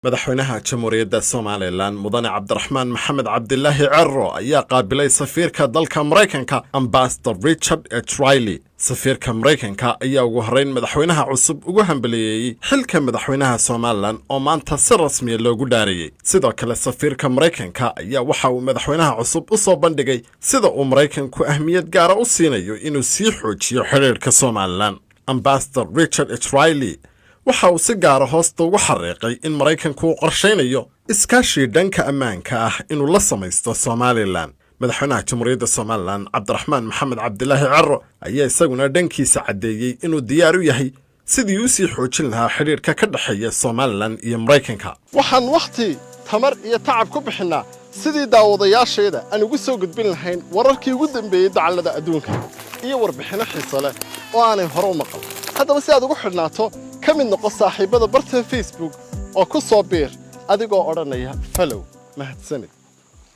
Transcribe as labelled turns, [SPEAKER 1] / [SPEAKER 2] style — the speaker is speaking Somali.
[SPEAKER 1] Madaxweynaha Jamhuuriyadda Somaliland, Mudane Cabdiraxmaan Maxamed Cabdilaahi Cero, ayaa qaabilay safiirka dalka Maraykanka, Ambassador Richard H Riley. Safiirka Maraykanka ayaa ugu horrayn madaxweynaha cusub ugu hambaliyeeyey xilka madaxweynaha Somaliland oo maanta si rasmiya loogu dhaariyey. Sidoo kale, safiirka Maraykanka ayaa waxa uu madaxweynaha cusub u soo bandhigay sida uu Maraykanku ahmiyad gaara u siinayo inuu sii xoojiyo xidhiidhka Somaliland. Ambassador Richard H Riley waxa uu si gaara hoosta ugu xariiqay in Maraykanku uu qorshaynayo iskaashi dhanka ammaanka ah inuu la samaysto Somaliland. Madaxweynaha Jamhuuriyadda Somaliland, Cabdiraxmaan Maxamed Cabdilaahi Cero, ayaa isaguna dhankiisa caddeeyey inuu diyaar u yahay sidii u sii xoojin lahaa xidhiidhka ka dhexeeya Somaliland iyo Maraykanka. Waxaan wakhti, tamar iyo tacab ku bixinnaa sidii daawadayaashayda aan ugu soo gudbin lahayn wararkii ugu dambeeyey dacallada adduunka iyo warbixinno xiiso leh oo aanay hore u maqal. Haddaba, si aad ugu xidhnaato, ka mid noqo saaxiibbada barta Facebook oo ku soo biir adigoo odhanaya follow. Mahadsanid.